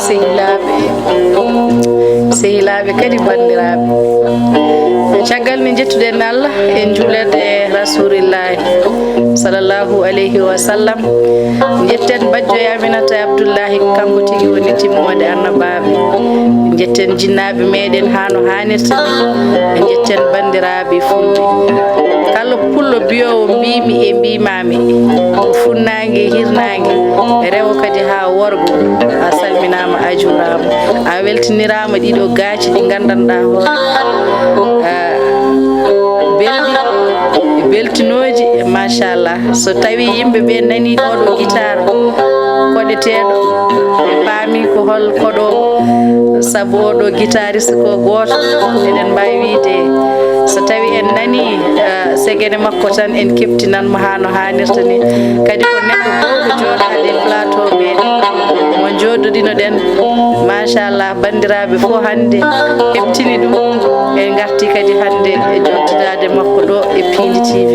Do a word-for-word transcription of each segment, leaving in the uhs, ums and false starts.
Sehilaaɓe, sehilaaɓe kadi banndiraaɓe. Caggal nde njettuɗen Allah, en njuulat e Rasuulillaahi sallallahu alayhi wa sallam. Njetten bajjo e Aminata Abdullahi, kanko tigi woni timmoode annabaaɓe. Njetten jinnaaɓe meɗen haa no haanirta ni. Njetten banndiraaɓe fulɓe. Kala pullo biyoowo mbimi e mbimami, funnaange e hirnaange, rewo kadi haa worgo, a salminaama, a juuraama. A weltiniraama ɗiɗo gaaci ɗi nganndanɗaa hoore ma. Ah, belɗi, beltinooji, machallah. So tawi yimɓe ɓe nani oɗo guitar koɗeteeɗo, ɓe paami ko hol koɗo, sabu oɗo guitariste ko gooto, eɗen mbaawi wiide, so tawi en nani, ah, segene makko tan, en keptinan mo haa no haanirta ni. Kadi ko neɗɗo bowɗo jooɗaade e plateau meɗen mo njooɗoɗinoɗen. Machallah, banndiraaɓe fof hannde heɓtini ɗum. En ngarti kadi hannde e jottidaade makko ɗo e Piindi T V.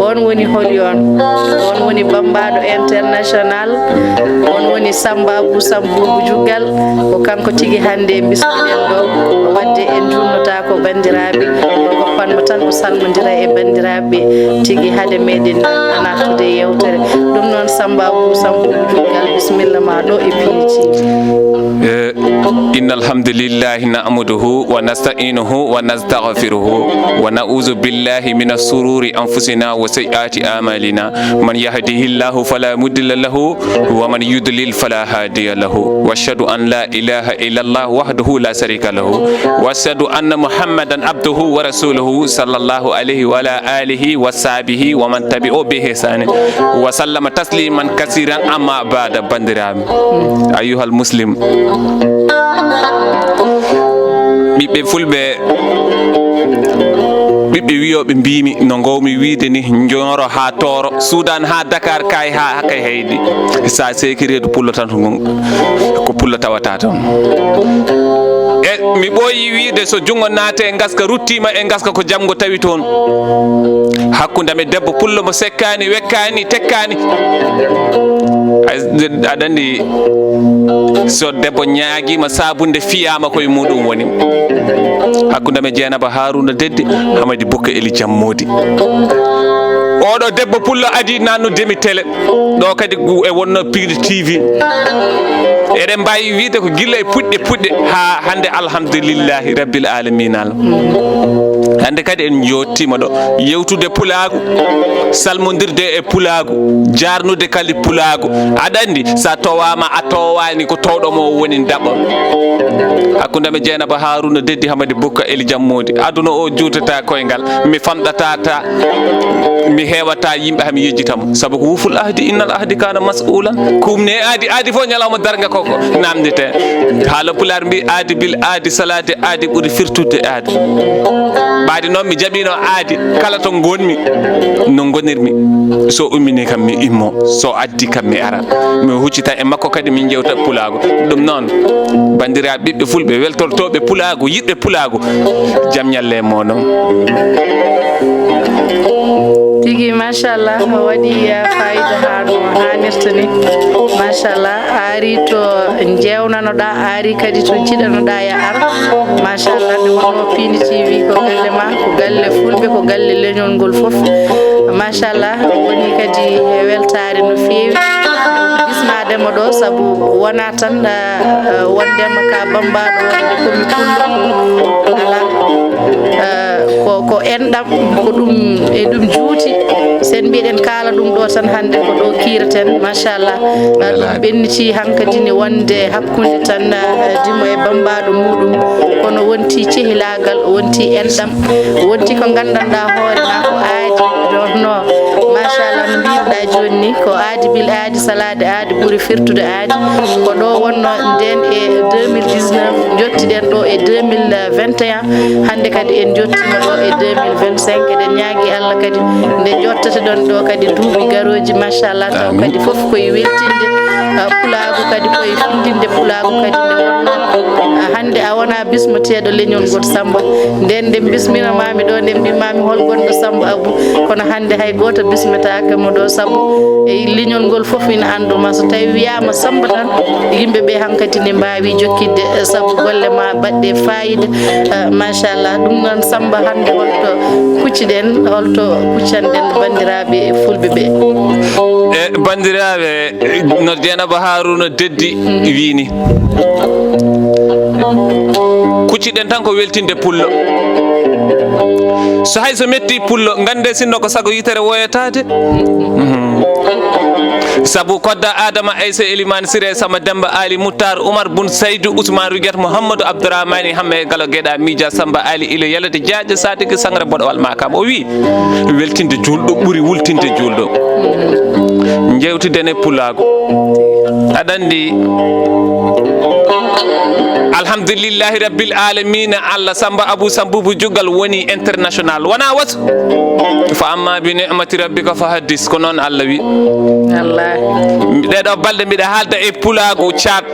On woni holi on? On woni Bammbaaɗo International. On woni Samba Abou Sambugu Juggal. Ko kanko tigi hannde bismiɗen ɗo. Wadde en njuulnotaako banndiraaɓe. En ngoppan mo tan o salmondira e banndiraaɓe tigi hade meɗen nattude e yewtere. Ɗum noon, Samba Abou Sambugu Juggal, bismilla ma ɗo e Piindi T V. Eh, إن الحمد لله نحمده ونستعينه ونستغفره ونعوذ بالله من شرور أنفسنا وسيئات أعمالنا. من يهده الله فلا مضل له ومن يضلل فلا هادي له. وأشهد أن لا إله إلا الله وحده لا شريك له. وأشهد أن محمدا عبده ورسوله صلى الله عليه وعلى آله وصحبه ومن تبعه بإحسان وسلم تسليما كثيرا. أما بعد، banndiraaɓe. Ayyuhal muslim. Ɓiɓɓe fulɓe, ɓiɓɓe wiyooɓe mbimi, no ngowmi wiide ni, njoro haa tooro, suudan haa Dakar, kay haa kay heydi. Sa seeki reedu pullo tan ko, ko pullo tawata toon. E mi ɓooyi wiide, so junngo naate e ngaska, ruttiima e ngaska, ko jamngo tawi toon. Hakkunde am e debbo pullo mo sekkaani, wekkaani, tekkaani. Ay, aɗa anndi, so debbo ñaagiima, saabunde fiyaama, ko e muɗum woni. Hakkunde am e Jeenaba Haruna Deddi, Hamadi Bukka Eli Jammoodi. Oɗo debbo pullo adi nannu demi tele. Ɗo kadi gu-, e wonno Piindi T V. Eɗen mbaawi wiide ko gilla e puɗɗe puɗɗe haa hannde, alhamdulillahi rabbil alamina. Hannde kadi en njottiima ɗo yewtude pulaagu, salmondirde e pulaagu, jaarnude kadi pulaagu. Aɗa anndi, so a towaama, a towaani, ko towɗo mo woni ndaɓo. Hakkunde am e Jeenaba Haruna Deddi, Hamadi Bukka Eli Jammoodi. Aduna o juutata koyngal, mi famɗata ta, mi heewata yimɓe haa mi yejjita mo. Sabu ko wuful ahdi, innal ahdi kana mas'ulan. Kumne aadi, aadi fof ñalawma darnga koko namdete. Haala pulaar mbi, aadi bil aadi, salaade aadi ɓuri firtude aadi. Ɓaade noon mi jaɓino aadi, kala to ngonmi, no ngonirmi. So ummini kam mi immo, so addi kam mi ara. Mi huccita e makko kadi min jewta pulaagu. Ɗum noon, banndiraaɓe ɓiɓɓe fulɓe, weltortooɓe pulaagu, yiɗɓe pulaagu, jam ñalle e mooɗon. Tigi, machallah, o waɗi, eh, fayida haa no haanirta ni. Machallah, a ari to jeewnanoɗaa, a ari kadi to jiɗanoɗaa ya ar. Machallah, nde wonno Piindi T V ko galle ma, ko galle fulɓe, ko galle leñol ngol fof. Machallah, woni kadi e weltaare no feewi. Bismaade mo ɗo, sabu wonaa tan, ah, ah, wondema ka bammbaaɗo, wonde ko mi pullo. Alaa. Ah, ko, ko enɗam, ko ɗum, e ɗum juuti. Sen mbiɗen kaala ɗum ɗo tan hannde, ko ɗo kiiraten, machallah. Ah, ɗum ɓenniti hankadi ne wonde hakkunde tan, ah, dimo e bammbaaɗo muɗum. Kono wonti cehilaagal, wonti enɗam, wonti ko nganndanɗaa hoore ma ko aadi. Ɗon no, machallah, no mbiruɗaa jooni ni, ko aadi bil aadi, salaade aadi ɓuri firtude aadi. Ko ɗo wonno nden e deux mille dix-neuf, njottiɗen ɗo e deux mille vingt et un. Hannde kadi en njottiima ɗo e deux mille vingt-cinq. Eɗen ñaagi Allah kadi nde njotteten ɗo kadi duuɓi garooji, machallah, taw kadi fof koye weltinde, ah, pulaagu, kadi koye findinde pulaagu kadi nde wonno. Ah, hannde a wonaa bismeteeɗo leñol ngol Samba. Nden nde bisminamaami ɗo, nde mbimaami hol gonɗo Samba Abou. Kono hannde hay gooto bismetaake mo ɗo, sabu E leñol ngol fof ina annduma, so tawi wiyaama Samba tan, yimɓe ɓe hankadi ne mbaawi jokkidde, eh, sabu golle ma baɗɗe fayida. Eh, machallah. Ɗum noon, Samba, hannde holto kucciɗen, holto kuccanɗen banndiraaɓe fulɓe ɓe? E banndiraaɓe, no Dieynaba Harouna Deddi wiini, kucciɗen tan ko weltinde pullo. So hay so metti pullo, ngannde sinno ko sago yitere woyataade. Mhm. Sabu kodda Adama Aysa Elimane Siré Sama Demba Ali Muttar Umar Bun Saydu Usman Ruget Muhammadu Abdurrahmani Hamme Galo Geɗa Mija Samba Ali Ilo Yalade Jaaje Sadiki Sangre Boɗowal Makam. O wi, weltinde juulɗo ɓuri wultinde juulɗo. Jewtiden e pulaagu. Aɗa anndi, alhamdulillahi rabbil alamina, Allah Samba Abu Sambubu Jugal woni international. Wona wasu. Fa amma bi ni'mati rabbika fa haddis, ko noon Allah wi. Wallahi. Ɗeɗo balɗe mbiɗa haalda e pulaagu Caad.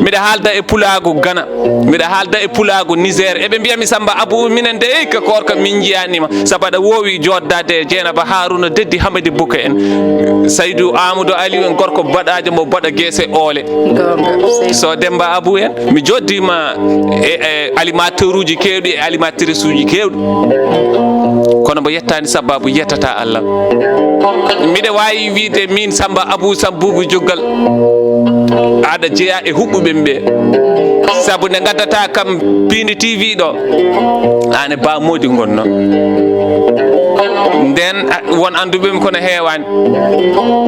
Mbiɗa haalda e pulaagu Gana. Mbiɗa haalda e pulaagu Niger. Eɓe mbiya mi Samba Abu, minen de, ey, ka koorka min njiyaanima. Sabu aɗa woowi jooɗdaade e Dieynaba Harouna Deddi, Hamadi Buka en, Saydu Amadou Aliou en, gorko baɗaajo mo baɗa geese oole. Goonga, sey. So Demba Abu en, mi jooɗdiima e, e animateur uji keewɗi, e animatrice uji keewɗi. Kono mbo yettaani sababu yettata Allah. Mbiɗa waawi wiide min Samba Abu Sambubu Juggal, aɗa jeya e huɓɓuɓe ɓe. Sabu nde ngaddata kam Piindi T V ɗo, aan e Ba Mody ngonno. Nden, a, won annduɓe mi kono heewaani.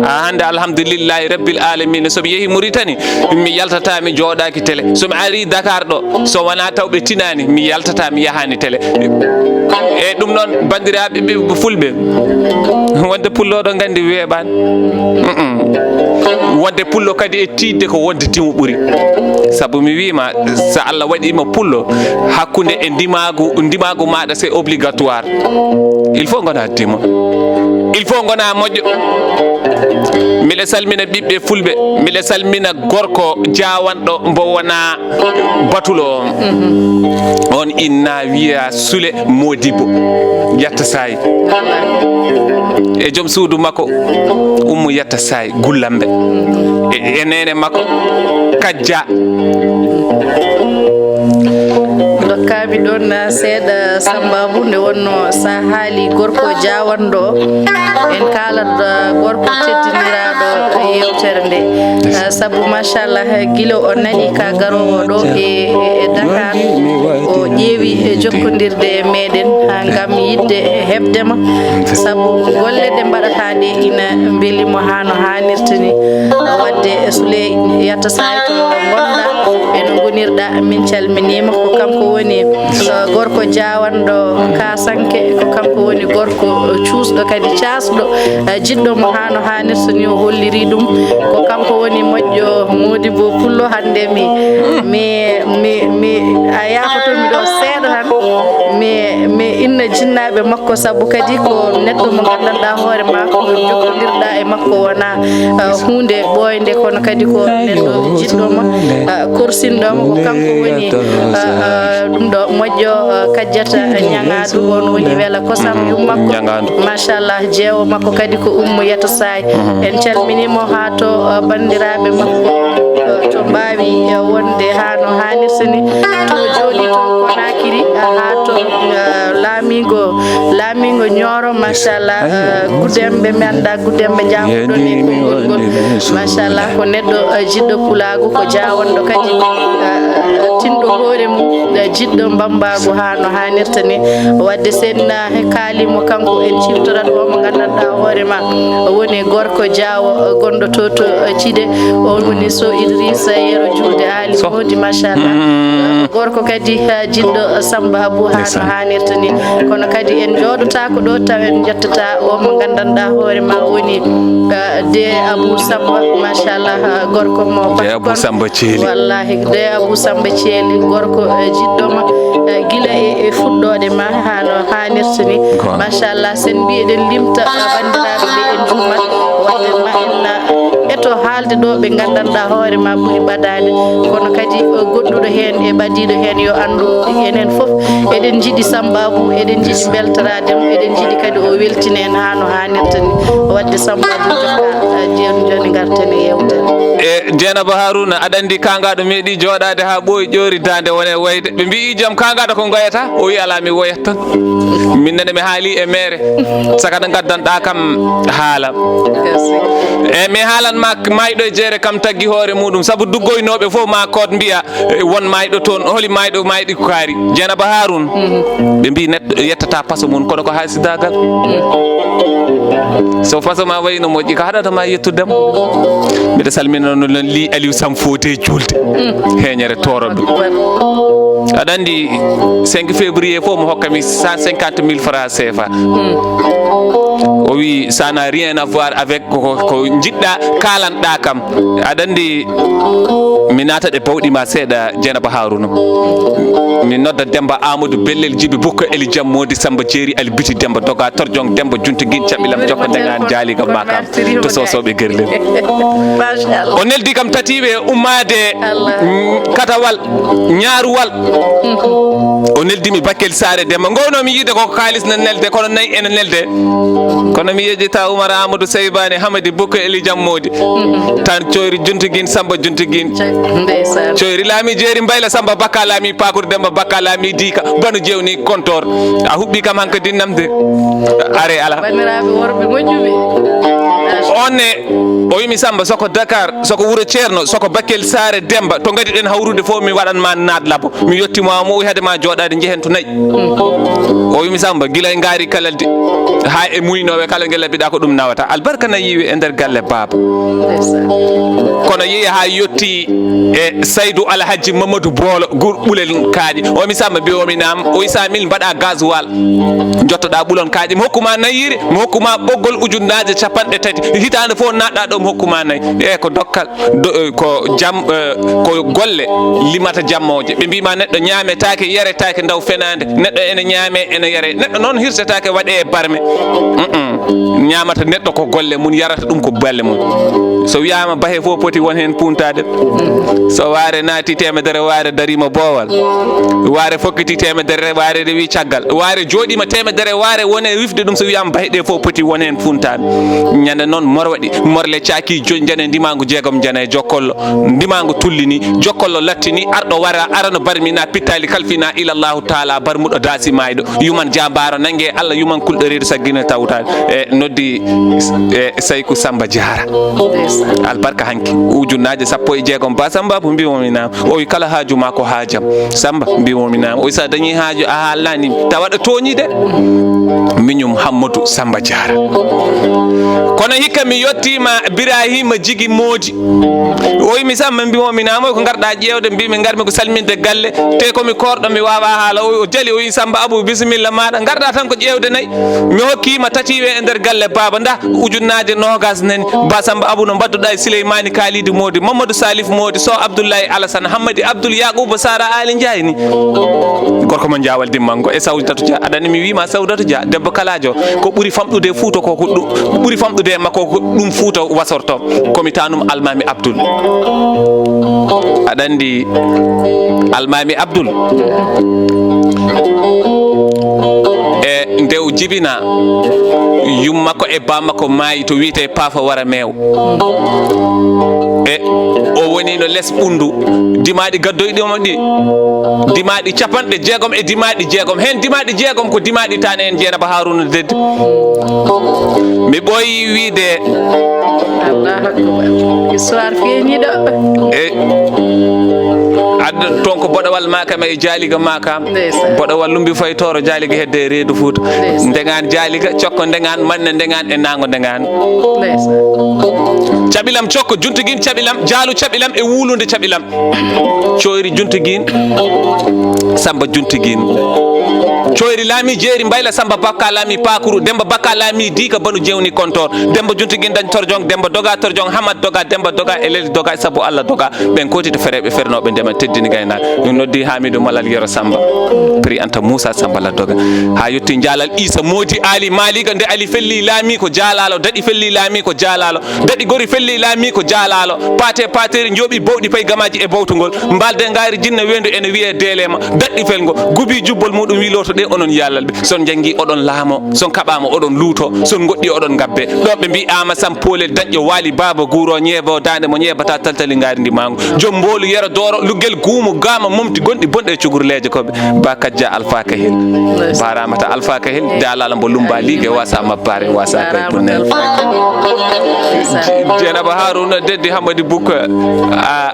A, hannde alhamdulillahi rabbil alamina, so mi yehi Mauritanie, mi yaltata mi jooɗaaki télé. So mi ari Dakar ɗo, so wonaa taw ɓe tinaani, mi yaltata mi yahaani télé. E ɗum noon, banndiraaɓe ɓe fulɓe, wonde pullo ɗo nganndi weeɓaani. Mm-mm. Wonde pullo kadi e tiiɗde ko wonde timo ɓuri. Sabu mi wiima, so Allah waɗiima pullo, hakkunde e ndimaagu, ndimaagu maaɗa, c'est obligatoire. Il faut ngona timo. Il faut ngona moƴƴo. Miɗa salmina ɓiɓɓe fulɓe. Miɗa salmina gorko jaawanɗo mbo wona batulo on. On inna wiya Sule Modibo Yatta Saay. E joom suudu makko Ummu Yatta Saay Gullambe. E, e neene makko Kajja. Ndokkaami ɗoon, uh, seeɗa Samba Abu, nde wonno sa haali gorko jaawanɗo, en kaalat, uh, gorko teddiniraaɗo yeewtere nde. Uh, sabu machallah, gila o nani ka garoowo ɗo e, e, e Dakar, o ƴeewi e jokkondirde e meɗen, ha, ngam yiɗde heɓde ma. Sabu golle ɗe mbaɗata ɗe ina mbeli mo ha no haanirta ni. Wadde Souley Yatta Saay, to ngonɗa, e no ngonirɗa, min calminiima. Ko kanko woni, uh, gorko jaawanɗo kaasanke, ko kanko woni gorko cuusɗo kadi caasɗo, uh, jiɗɗo mo haa no haanirta ni, o holliri ɗum. Ko kanko woni moƴƴo Modibo Pullo. Hannde mi, mi, mi, mi, a yaafoto mi ɗo seeɗa tan. Mi, mi inna jinnaaɓe makko, sabu kadi ko neɗɗo mo nganndanɗaa hoore ma ko jokkondirɗaa e makko wona, uh, huunde ɓooynde, kono kadi ko neɗɗo jiɗɗo ma, uh, korsinɗo ma. Ko kanko woni, uh, uh, ɗum ɗo moƴƴo, uh, Kajjata Ñaŋaadu, on woni wela kosam yum makko. Ñaŋaadu. Machallah, jeewo makko kadi ko Ummu Yatta Saay. En calminii mo haa to, uh, banndiraaɓe makko, uh, to mbaawi, uh, wonde haa no haanirta ni. To jooɗii to Konaakiri, uh, haa to, uh, laamiigo, laamiigo Ñooro, machallah, uh, Gudembe, mi anndaa Gudembe jaabuɗo ni konngol ngol. Machallah, ko neɗɗo, uh, jiɗɗo pulaagu, ko jaawanɗo kadi, uh, tinɗo hoore mum, uh, jiɗɗo mbammbaagu haa no haanirta ni. Wadde sen, uh, kaalimo kanko, en ciwtorat o mo nganndanɗaa hoore ma woni gorko jaawo, uh, gonɗo to, to, uh, Cide. On woni so Idrissa Yero Julde Aali Moodi, machallah. Gorko kadi, uh, jiɗɗo, uh, Samba Abu haa no haanirta ni. Kono kadi en jooɗotaako ɗo taw en njettata o mo nganndanɗaa hoore ma woni, uh, De Abu Samba, machallah, uh, gorko mo De Abu Samba Ceeli. Wallahi, De Abu Samba Ceeli, gorko, uh, jiɗɗo ma, uh, gila e, e fuɗɗoode ma haa no haanirta ni. Machallah, sen mbiyeɗen limta, uh, banndiraaɓe ɓe en juumat, wadde ma en, uh, to haalde ɗo, ɓe nganndanɗaa hoore ma ɓuri ɓadaade. Kono kadi, o goɗɗuɗo heen e ɓadiiɗo heen yo anndu, enen fof eɗen njiɗi Samba Abou, eɗen njiɗi mbeltoraade mo, eɗen njiɗi kadi o weltina en haa no haanirta ni. Waɗde Samba Abou jokka, eh, joni joni ngarten e yeewtere. E Dieynaba Harouna, aɗa anndi kaangaaɗo meeɗi jooɗaade haa ɓooyi ƴoori daande wone wayde. Ɓe mbiyi jam kaangaaɗo ko ngoyata, o wi alaa mi woyat tan. Min nene mi haali e meere, saka nde ngaddanɗaa kam haala. E mi haalan ma mayɗo e jeere kam taggi hoore muɗum, sabu duggoynooɓe fof ma koot mbiya, e, won mayɗo toon, holi mayɗo mayɗi ko kaari. Dieynaba Harouna, ɓe mbi neɗɗo yettata paso mum, kono ko haasidaagal. So paso ma wayno moƴƴi, ko haɗata ma yettudemo. Mbiɗa salmina noon li Aliou Sam Fodé Julde. Heeñere tooroɓe. Aɗa anndi cinq février fof mo hokka mi cent cinquante mille francs C F A. O wi, ça n'a rien à voir avec ko, ko, ko njiɗɗa, kaalanɗa kam. Aɗa anndi mi naata ɗe bawɗi ma seeɗa, Dieynaba Harouna. Mi nodda Demba Amadou Bellel Jibi Bukko Eli Jam Modi Samba Jeeri Ali Biti Demba Doga Torjong Demba Junta Gin Caɓilam Jokko Ndeŋaan Jaaliga Makam to Sosoɓe Gerlel. Machallah. O neldi kam tatiiɓe ummaade, mm, Katawal, Ñaaruwal. O neldi mi Bakel Saare Demba. Ngowno mi yiide ko kaalis na nelde, kono nayi ene nelde. Kono mi yejjita Umar Amadou Seybani Hamadi Bukko Eli Jam Modi. Tan coyri Junta Gin Samba Junta Gin. Ndeysaan. Coyri Laami Jeeri Mbayla Samba Bakka Laami Pakude Demba Bakka Laami Diika. Banu jewni kontor. A huɓɓi kam hankadi namde. Are ala. Banndiraaɓe worɓe moƴƴuɓe. On ne, o wi mi Samba, soko Dakar, soko Wuro Ceerno, soko Bakel Saare Demba, to ngadi ɗen hawrude fof mi waɗan ma naat labo. Mi yetti ma, mo o wi hade ma jooɗaade njehen to nayi. O wi mi Samba, gila e ngaari kalaldi, haa e muynoowe kala nge labiɗa ko ɗum nawata. Albarka na yiwi e nder galle baaba. Ndeysaan. Kono yehi haa yetti e Saydu Alhaji Mamadou Boolo, gur ɓulel kaaƴe. O mi Samba, mbiyomi naam, o wi sa mil mbaɗa gasoil. Jottoɗa ɓulon kaaƴe, mi hokkuma nayiire, mi hokkuma ɓoggol ujunnaaje capanɗe tati. Hitaande fof naatɗa ɗo, mi hokkuma nayi. E ko dokkal, do-, eh, ko jam, eh, ko golle limata jammooje. Ɓe mbima neɗɗo ñaametaake, yaretaake ndaw fenaande. Neɗɗo ene ñaame, ene yare. Neɗɗo noon hirsetaake waɗe e barme. Mm-mm. Ñaamata neɗɗo ko golle mum, yarata ɗum ko balle mum. So wiyama bahe fof poti won heen puntaade. So waare naati temedere, waare darima boowal. Waare fokkiti temedere, waare rewi caggal. Waare jooɗima temedere, waare wone wifde ɗum. So wiyama bahe ɗe fof poti won heen puntaade. Ñande noon morwaɗi, morle caaki joyi, jane ndimangu jeegom, jane jokkollo. Ndimangu tullini, jokkollo lattini, arɗo wara, arano barmina, pittali kalfina, ilallahu taala, barmuɗo daasi mayɗo. Yuman jaabaro nange Allah, yuman kulɗo reedu saggina tawtaade. E noddi, e Sayku Samba Diarra. Ndeysaan. Albarka hanki. Ujunnaaje sappo e jeegom ba Samba Abou mbiwomi naam. O wi kala haaju ma ko haajam. Samba mbiwomi naam. O wi sa dañi haaju a haalnani mi. Tawa ɗo tooñi de. Miñum Hammadu Samba Diarra. Kono hikka mi yettima Birahima Jigi Moodi. O wi mi Samba mbiwomi naam. O wi ko ngarɗa ƴeewde? Mbimi ngarmi ko salminde galle. Te komi korɗo mi wawa haala. O wi o jali o wi Samba Abou bisimilla maɗa. Ngarɗa tan ko ƴeewde nayi. Mi hokkima tatiwe e nder galle baaba, nda ujunnaaje noogas nani. Ba Samba Abou no mbadduɗa e Sileymaani Kaalidi Moodi, Mamadou Salif Moodi, Sow Abdoulaye Alassane, Hammadi Abdoul Yaqouba Sara Ali Ndiaye ni. Gorko mo Jaawal Dimmango e Sawdatu Dia, aɗa anndi mi wima Sawdatu Dia, debbo kalajo, ko ɓuri famɗude e Fuuta ko, ko ɗu-, ko ɓuri famɗude e makko ko ɗum Fuuta wasorto. Komi tanum Almami Abdoul. Aɗa anndi Almami Abdoul. E nde o jibina, yumma ko e bamma ko maayi to wiyetee Paafa Wara Meew. E o wonino les ɓunndu, dimaaɗi gaddoyɗi mo ɗi, dimaaɗi capanɗe jeegom e dimaaɗi jeegom. Heen dimaaɗi jeegom ko dimaaɗi tan en Jeynaba Haruna Deddi. Mi ɓooyi wiide. Allahu akbar. Histoire feeñiiɗo. E adda toon ko Boɗowal Makam e Jaaliga Makam. Ndeysaan. Boɗowal Lumbi Faye Tooro Jaaliga hedde e reedu Fuuta. Ndeysaan. Ndeŋaan Jaaliga, cokko Ndeŋaan, manne Ndeŋaan e naango Ndeŋaan. Ndeysaan. Caɓilam cokko, juntigin caɓilam, jaalu caɓilam e wulunde caɓilam. Coyri juntigin, Samba juntigin. Coyri Laami, Jeeri Mbayla, Samba Bakka Laami, Pakuru, Demba Bakka Laami, Diika Banu Jewni Kontor, Demba Junti Gindañ Torjong, Demba Doga Torjong, Hamad Doga, Demba Doga, e Leldi Doga, e Sabu Allah Doga, ɓen koti to fereɓe fernooɓe ndema teddini gaynaaka. Min noddi Hamidu Malal Yero Samba, Pri Anta Moussa Samba la Doga. Haa yotti Jaalal Isa Moodi Ali Maliga, nde Ali felli Laami ko Jaalalo, daɗi felli Laami ko Jaalalo, daɗi gori felli Laami ko Jaalalo, paate paateri njooɓi bowɗi pay gamaaji e bowtugol, mbalde ngaari jinne weendu ene wiyee deeleema, daɗɗi felgo, gubi jubbol muɗum wiloto ɗe onon yaalal ɓe. Son janngi oɗon laamo, son kaɓaama oɗon luuto, son ngoɗɗi oɗon ngabbe. Ɗo ɓe mbi'aama Sam Poolel dañƴo waali baaba guuro ñeebo daande mo ñeebata taltali ngaari ndi maango. Jom mboolu yero dooro, luggel guumu gaama momti gonɗi bonɗe e cugurleeje koɓe. Ba Kajja Alfa Kahel. Baaraama ta Alfa Kahel, daalal mbo lumba liige wasa mabbaare wasa kay Jaaraama bunnel. Talfa Kahel. Ndeysaan. Jeenaba Haruna deddi Hamadi Bukka. A,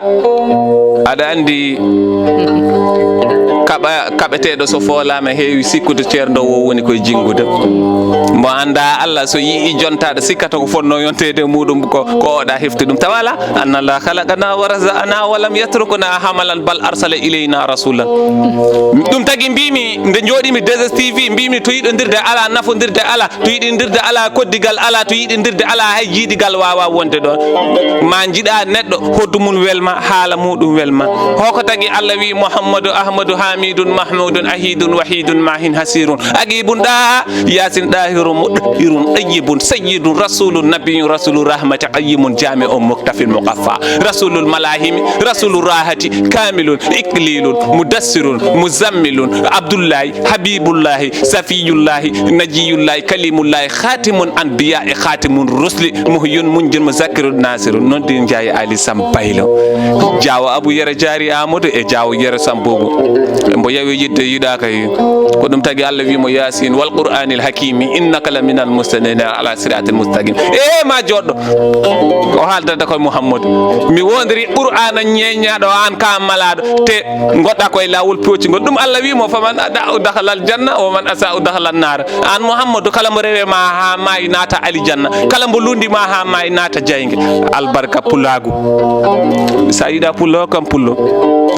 aɗa anndi kaɓa, kaɓeteeɗo so foolaama heewi sikkude ceerndo o woni koye jinngude. Mbo annda Allah so yi'i jontaaɗo sikkata ko fotnoo yonteede e muɗum ko, ko oɗa hefti ɗum. Tawa ala, anna Allah khalaqana wa razaqana wa lam yatrukna hamalan bal arsala ilayna rasulan. Ɗum tagi mbimi, nde njooɗimi deux S T V, mbimi to yiɗondirde ala, nafondirde ala, to yiɗindirde ala, koddigal ala, to yiɗindirde ala, hay jiidigal waawa wonde ɗon. Ma njiɗa neɗɗo, hoddu mum welma, haala muɗum welma. Hoko tagi Allah wi Muhammadu Ahmadu Hamidun Mahmudun Ahidun Wahidun Mahin Hasirun Aqibun Ɗaha Yasin Ɗahirun Muɗahirun Ɗayyibun Sayyidun Rasulun Nabiyun Rasulu Rahmati Qayyimun Jami'un Muktafin Muqaffa Rasulul Malahimi Rasulu Rahati Kamilun Iklilun Mudassirun Muzammilun Abdullahi Habibullahi Safiyullahi Najiyullahi Kalimullahi Khatimun Anbiya'i Khatimun Rusli Muhyun Munjin Muzakkirun Nasirun. Noon din Njaay Ali Sam Baylo. Jaawo Abu Yero Jaari Amadou e Jaawo Yero Sam Bobo. Mbo yawi yidde yiɗaaka yi. Ko ɗum tagi Allah wi mo Yasin wal Qur'anil Hakimi innaka laminal mursalina ala siratil mustaqim. E ma joɗɗo. O haaldata ko Muhammadu. Mi wondiri Qur'ana ñeññaɗo an ka malaɗo. Te goɗɗa koye laawol poocingol. Ɗum Allah wi mo, "Faman ada'u dakhalal janna, wa man asa'u dakhalan nar." An Muhammadu, kala mo rewe ma ha maayi naata alijanna, kala mo lundi ma ha maayi naata jayge. Albarka pulaagu. Sa yiɗa pullo kam pullo.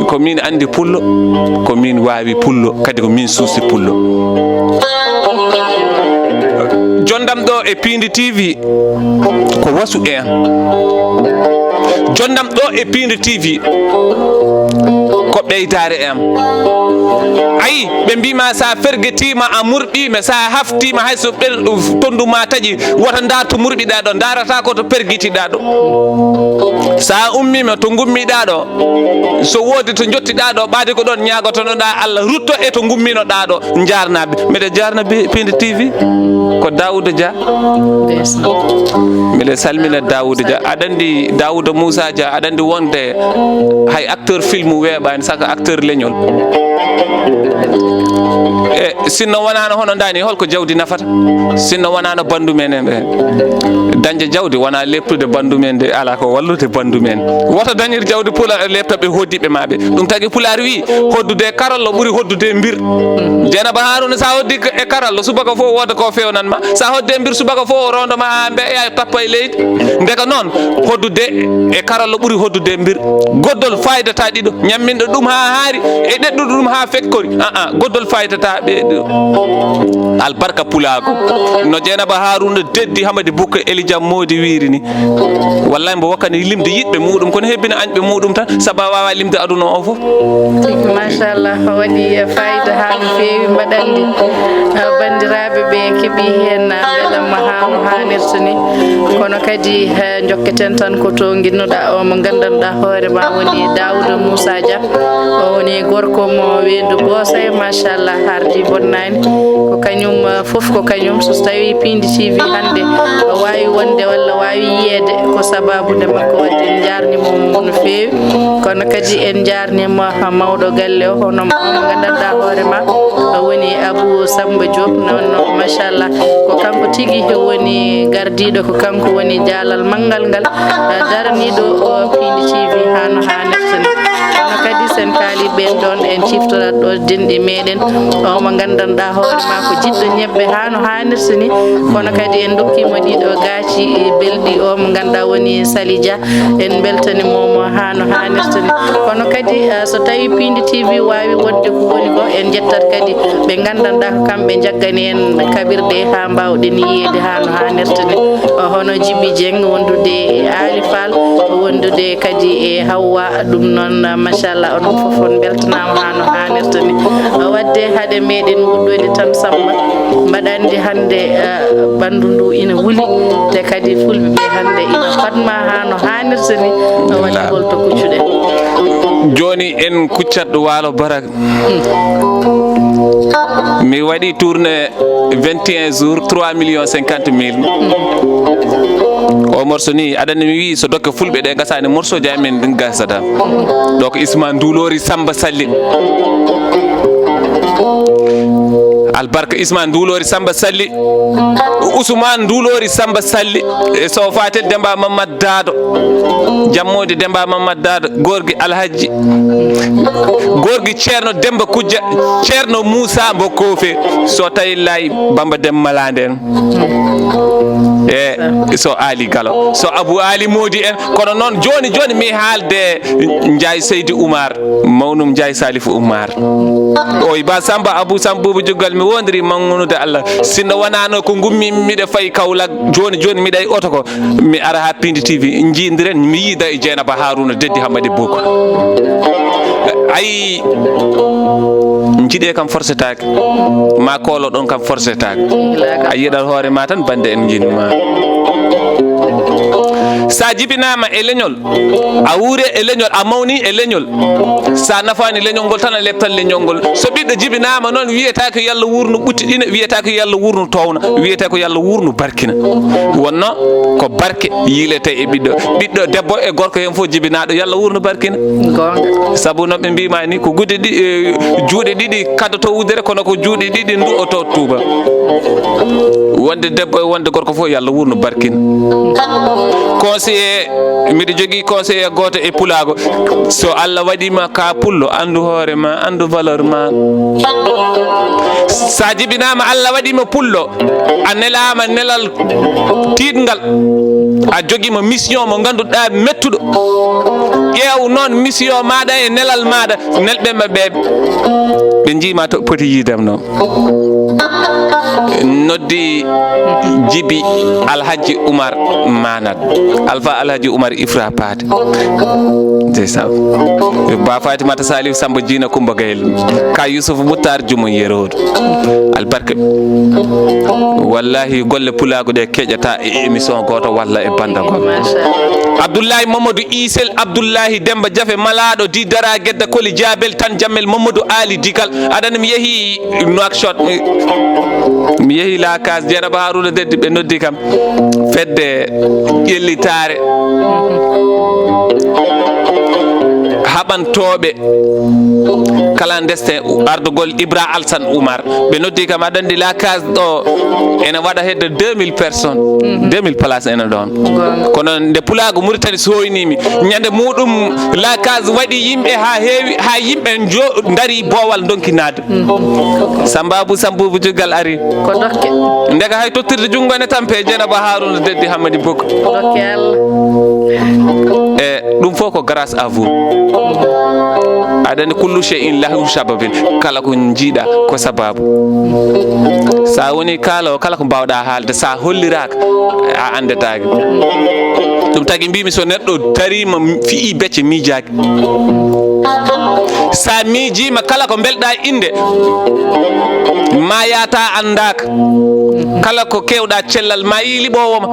Ko min andi pullo, ko min waawi pullo, kadi ko min suusi pullo. Jondam ɗo e Piindi T V. Ko wasu e am. Jondam ɗo e Piindi T V. Ko ɓeydaare e am. Ayi, ɓe mbima sa fergetima a murɓima, sa haftima hay so ɓel tondu ma taƴi, wota dartu murɓiɗa ɗo, darata ko to pergitiɗa ɗo. Sa ummima to gummiɗa ɗo, so wodi to jottiɗa ɗo, ɓaade ko ɗon ñagotonoɗa Allah, rutto e to gumminoɗa ɗo. Njaarnaaɓe, miɗo jaarna bi- Piindi T V, ko Daouda Dia. Ndeysaan. Miɗo salmina Daouda Dia. Aɗa anndi Daouda Moussa Dia, aɗa anndi wonde hay acteur film weeɓaani, saka acteur leñol. E sinno wonaano hono ndani, holko jawdi nafata? Sinno wonaano bandu men en ɓe. Dañde jawdi wona leptude bandu men de, ala ko wallude bandu men. Woto dañir jawdi pula lepta ɓe hoddiɓe ma ɓe. Ɗum tagi pulaar wi, hoddude e karallo ɓuri hoddude e mbir. Deenaba Haruna, sa hoddi e karallo, subaka fof wooda ko fewnan ma. Sa hodde e mbir, subaka fof o rondo ma ha mbeya tappa e leydi. Ndeka noon, hoddude e karallo ɓuri hoddude e mbir. Goddol fayidata ɗiɗo, ñamminɗo ɗum ha haari, e ɗeɗɗuɗo ɗum ha fekkori. Aa, goddol fayidata ɓe ɗo. Albarka pulaagu. No Deenaba Haruna deddi Hamadi Bukko Elijam Moodi wiiri ni. Wallahi mbo wakkani limde yiɗɓe muɗum, kono hebbina añɓe muɗum tan, sabu a wawa limde aduna o fof. Tigi, machallah, o waɗi fayida ha no feewi, mbaɗandi, eh, bandiraɓe ɓe keeɓi hen, eh, beelamma ha no hanirta ni. Kono kadi, eh, jokketen tan ko to ginnuɗa o mo gandanɗa hoore ma woni Daouda Moussa Dia. O woni gorko mo Weendu Boosay, machallah, hardi bonnani. Ko kañum, eh, fof ko kañum. So tawi Piindi T V hannde waawi wonde walla waawi yiyeede, ko sabaabu nde makko waɗi. En njaarniima mo no feewi, kono kadi en njaarniima mawɗo galle o, hono mo gandanɗa hoore ma, woni Abou Samba Diop. Noon, noon, machallah, ko kanko tigi woni gardiiɗo, ko kanko woni jaalal manngal ngal, daraniiɗo o Piindi T V haa no haanirta ni. Kono kadi Sen kaali ɓen ɗon, en ciftorat ɗo denɗi meɗen. O mo nganndanɗaa hoore maa ko jiɗɗo ñebbe haa no haanirta ni. Kono kadi en ndokkii mo ɗiɗo gaaci belɗi, o mo ngannduɗaa woni Sali Dia. En mbeltaniima mo haa no haanirta ni. Kono kadi, ah, so tawii Piindi T V waawi wonde ko woni ko, en njettat kadi ɓe nganndanɗaa ko kamɓe njaggani en kaɓirɗe haa mbaawɗen yiyeede haa no haanirta ni. O hono Jibi Dieng wondude e Aali Fall, wondude kadi e Hawwa. Ɗum noon, machallah, onon fof on mbeltanaama haa no haanirta ni. Waɗde hade meɗen wuɗɗoyde tan, Samba, mbaɗa anndi hannde, eh, ɓanndu ndu ina wuli, te kadi fulɓe ɓe hannde ina paɗma haa no haanirta ni. No waɗi Alhamdulillah. Holto kuccuɗen? Jooni en kuccat waalo barak. Mi waɗi tournée vingt et un jours, trois millions cinquante mille. O morceau ni, aɗa anndi mi wii so dokke fulɓe ɗe gasaani, morceau ji amen ɗin gasata. Ɗo ko Isma Nduloori Samba Salli. Albarka Isma Nduloori Samba Salli. Usman Nduloori Samba Salli. E so fatel Demba Mamad Daado. Jammoyde Demba Mamad Daado. Gorgi Alhaji. Gorgi Ceerno Demba Kujja. Ceerno Muusa Mbo Koofe. So tawi lay Bamba Dem Malande en. E so Ali Galo. So Abu Ali Moodi en. Kono noon jooni jooni mi haalde Njaay Seydi Umar. Mawnum Njaay Salifu Umar. Oy ba Samba Abu Sambubu Juggal, mi wondiri manngunude Allah. Sinno wonano ko ngummi miɗa fayi Kaolack, jooni jooni miɗa e oto ko. Mi ara haa Piindi T V, njiidiren, mi yiida e Jeynaba Haruna Deddi Hammadi Boko. Ayi, njiɗe kam forcetaake. Ma koolo ɗon kam forcetaake. A yiɗat hoore ma tan, bande en njiɗma. Sa jibinaama e leñol, a wuure e leñol, a mawni e leñol. Sa nafaani leñol ngol tan, a leptan leñol ngol. So ɓiɗɗo jibinaama noon, wiyata ko Yalla wuurnu ɓuttiɗina, wiyata ko Yalla wuurnu towna, wiyata ko Yalla wuurnu barkina. Wonno ko barke yiilete e ɓiɗɗo. Ɓiɗɗo debbo e gorko heen fof jibinaaɗo, Yalla wuurnu barkina. Goonga. Sabu no ɓe mbiima ni, ko gude ɗi-, e, juuɗe ɗiɗi kaddoto wudere, kono ko juuɗe ɗiɗi ndu'oto tuuba. Wonde debbo e wonde gorko fof, Yalla wuurnu barkina. Conseiller, miɗo jogii conseiller gooto e pulaagu. So Allah waɗii ma ka pullo, anndu hoore ma, anndu valeur ma. Sa jibinaama, Allah waɗii ma pullo, a nelaama nelal tiiɗngal, a jogiima mission mo ngannduɗaa mettuɗo. Ƴeew noon mission maaɗa e nelal maaɗa, nelɓe ma ɓe, ɓe njiima to poti yiidam noon. Noddi Jibi Alhaji Umar Manat, Alfa Alhaji Umar Ifra Paate. Ndeysaan. Ba Fatimata Salif Samba Jiina Kumba Gayel. Ka Yusuf Muttar Jumo Yeroodo. Albarka. Wallahi golle pulaagu ɗe keƴata e émission gooto walla e banda gooto. Machallah. Abdullahi Mamadou Isel, Abdullahi Demba Jafe, malaaɗo di dara gedda koli jaabel tan jammel Mamadou Ali Dikal. Aɗa anndi mi yehi Nouakchott. Mi yehi La Case, Jeynaba Haruna Deddi, ɓe noddi kam. Fedde ƴellitaare haɓantooɓe clandestin ardugol Ibra Alsan Umar. Ɓe noddi kam, aɗa anndi La Case ɗo ene waɗa hedde deux mille personnes, deux mille places ene ɗon. Goonga. Kono nde pulaagu Muritani sooynimi, ñande muɗum La Case waɗi yimɓe haa heewi, haa yimɓe njo-, ndari boowal ndonki naatde. Samba Abu Sambubu Juggal ari. Ko dokke. Ndeka hay tottirde junngo ene tampe, Jeynaba Haruna Deddi Hammadi Boko. Dokke Allah. E ɗum fof ko grâce à vous. Aɗa anndi kullu shay'in lahu sababin. Kala ko njiiɗa ko sababu. Sa woni kaala o, kala ko mbawɗa haalde, sa holliraaka, a anndetaake. Ɗum tagi mbimi so neɗɗo darima, fi'i becce, miijaaki. Sa miijiima kala ko mbelɗa innde, ma yaata anndaaka. Kala ko kewɗa cellal ma yi liɓowo ma.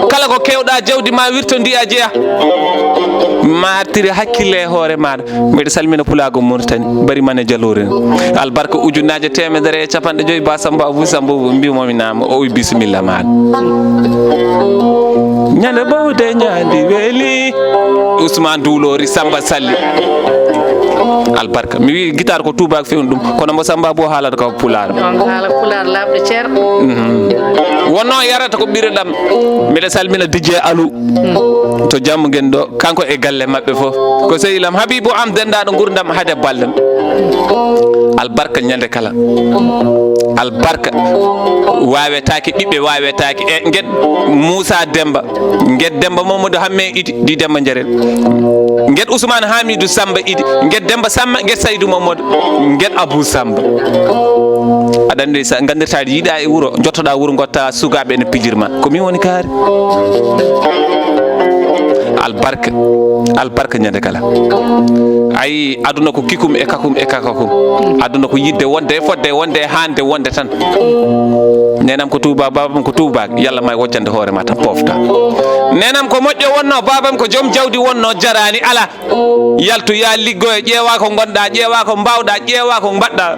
Kala ko kewɗa jawdi ma wirtondi a jeya. Ma artiri hakkille e hoore maɗa. Mbeɗa salmina pulaagu Muritani. Bari mane jaloore. Albarka ujunnaaje teemedere e capanɗe joyi ba Samba Abu Samba mbimomi naama o wi bisimilla maɗa. Ñande bawde ñaandi weeli. Ousmane Duulori Samba Salli. Albarka. Mi wi guitare ko tubaak fewni ɗum, kono mbo Samba Abou haalata ko pulaar. On haala pulaar laaɓɗo ceer. Wonno yarata ko ɓireɗam. Miɗa salmina D J Alou to Jammu Gen ɗo, kanko e galle maɓɓe fof. Ko sehil am Habibou am, denndaanɗo nguurndam hade balɗe. Albarka ñande kala. Albarka. Waawetaake, ɓiɓɓe waawetaake. E nget Moussa Demba. Nget Demba Mamadou Hamme Idi, di Demba Njarel. Nget Ousmane Hamidou Samba Idi. Nget Demba Samba, nget Saydou Mamadou. Nget Abou Samba. Aɗa anndi sa nganndirtaa yiɗa e wuro, njottoɗaa wuro, ngotta sukaaɓe ene pijirma. Ko min woni kaari. Albarka. Albarka ñande kala. Ayi, aduna ko kikum e kakum e kakakum. Aduna ko yidde wonde e fodde e wonde e hande wonde tan. Nenam ko tuuba, babam ko tuuba, yalla may wojjande hoore ma tan pofta. Nenam ko moƴƴo wonno, babam ko joom jawdi wonno, jarani ala. Yaltu ya liggoyo, ƴeewa ko ngonɗa, ƴeewa ko mbawɗa, ƴeewa ko mbaɗɗa.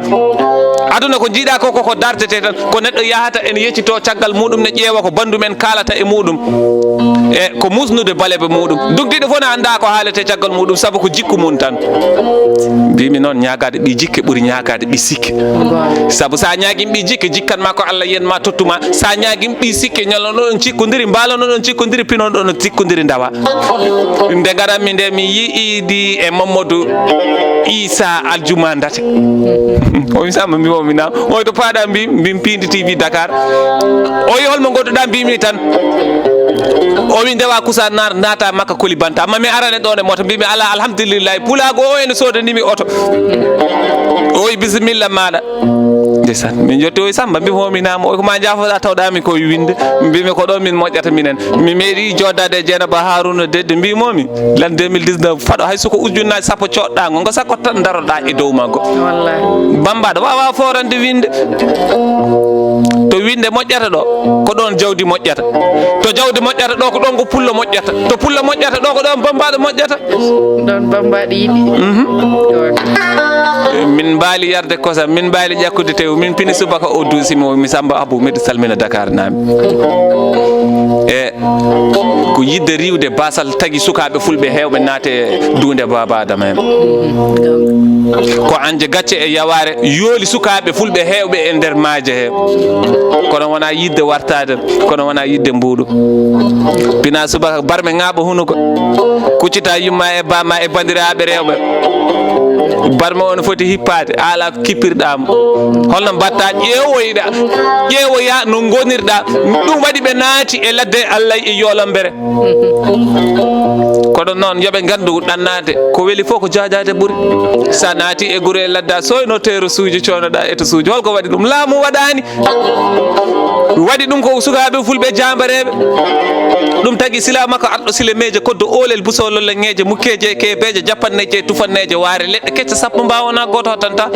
Aduna ko jiiɗa ko, koko dartete tan, ko neɗɗo yahata ene yeccito caggal muɗum, ne ƴeewa ko bandum en kalata e muɗum. E ko musnude baleɓe muɗum. Dugdiɗo fof ne annda ko haalete caggal muɗum, sabu ko jikku mum tan. Mbimi noon, ñaagaade ɓi jikke ɓuri ñaagaade ɓi sikke. Sabu sa ñaagima ɓi jikke, jikkan ma ko Allah yen ma, tottuma. Sa ñaagima ɓi sikke, ñalano ɗon cikkodiri, mbalano ɗon cikkodiri, pinono ɗon cikkodiri, ndawa. Nde ngaranmi nde, mi yiidi e Mamadou Issa Aljuma Ndate. O wi, Samba, mbi, o wi, naam. O wi, to paaɗa? Mbi, mbi, Piindi T V Dakar. O wi, holmo ngonduɗa? Mbimi tan. O wi, ndewa kusa nar, naata makka koli banta. Amma mi arane ɗon e moto, mbimi, ala, alhamdulillahi. Pulaagu o ene soodanimi oto. O wi, bisimilla maɗa. Ndeysaan, min jotti, o wi, Samba, mbi, momi naam. O wi, ko ma jaafoɗa, tawɗa min koye winde. Mbimi, ko ɗo min moƴƴata minen. Mi meeɗi joddade e Dieynaba Harouna Dedde, mbimomi, lan deux mille dix-neuf, faɗo hay soko ujunnaaji sappo coɗɗa ngo, ngo sakko tan daroɗa e dow maggo. Wallahi. Bambaɗo wawa forande winde. To winde moƴƴata ɗo, ko ɗon jawdi moƴƴata. To jawdi moƴƴata ɗo, ko ɗon ko pullo moƴƴata. To pullo moƴƴata ɗo, ko ɗon bambaɗo moƴƴata. Ɗon bambaɗo yiɗi. Min mbaali yarde kosam, min mbaali ƴakkude tew, min pini subaka o duusimi o, mi Samba Abou, miɗo salmina Dakar naaɓe. E ko yidde riiwde basal tagi sukaaɓe fulɓe heewɓe naate duunde Baaba Adama en. Ko anje gacce e yawaare yooli sukaaɓe fulɓe heewɓe e nder maaje he. Kono wona yidde wartaade, kono wona yidde mbuuɗu. Pina subaka barme ŋaaɓa hunuko. Kuccita yumma e bamma e banndiraaɓe rewɓe. Barme on foti hippaade, ala kippirɗamo. Holno mbatta? Ƴeewoyɗa, ƴeewoya no ngonirɗa. Ɗum waɗi ɓe naati e ladde Allah e yolombere. Kono noon, yo ɓe nganndu ɗannaade ko weli fof ko jaajaade ɓuri. Sa naati e gure e ladda, soyno teero suuji, coonoɗa eto suuji. Holko waɗi ɗum? Laamu waɗaani. Waɗi ɗum ko sukaaɓe fulɓe jaambareeɓe. Ɗum tagi sila makko arɗo sile meeje, koddo oolel, busololle ŋeeje, mukkeeje, kebeeje, japanneeje, tufanneeje, waare leɗɗe kecce sappo mbaawona gooto hottanta.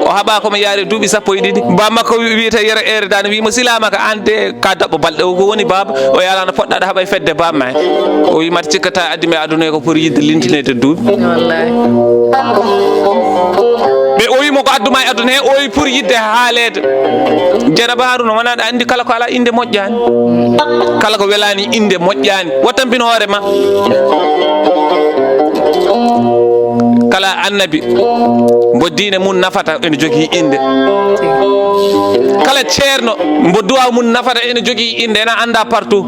O haɓa ko mo yaari duuɓi sappo e ɗiɗi. Ba makko wi-, wiyete yero eere daan, wi mo, sila makko, an de ka daɓɓo balɗe, o ko woni baaba, o yalano poɗɗaɗo haɓa e fedde bamma. O wi, mata cikkata addi mi aduna ko pour yidde lintinede duuɓi. Wallahi. Ɓe o wi mo ko adduma e aduna he, o wi pour yidde haaleede. Dieynaba Harouna, wona ɗa anndi kala ko ala innde moƴƴaani. Kala ko welaani innde moƴƴaani. Wattampin hoore ma. Kala annabi mbo diine mum nafata ene jogii innde. Kala ceerno mbo duwaw mum nafata ene jogii innde, ene annda partout.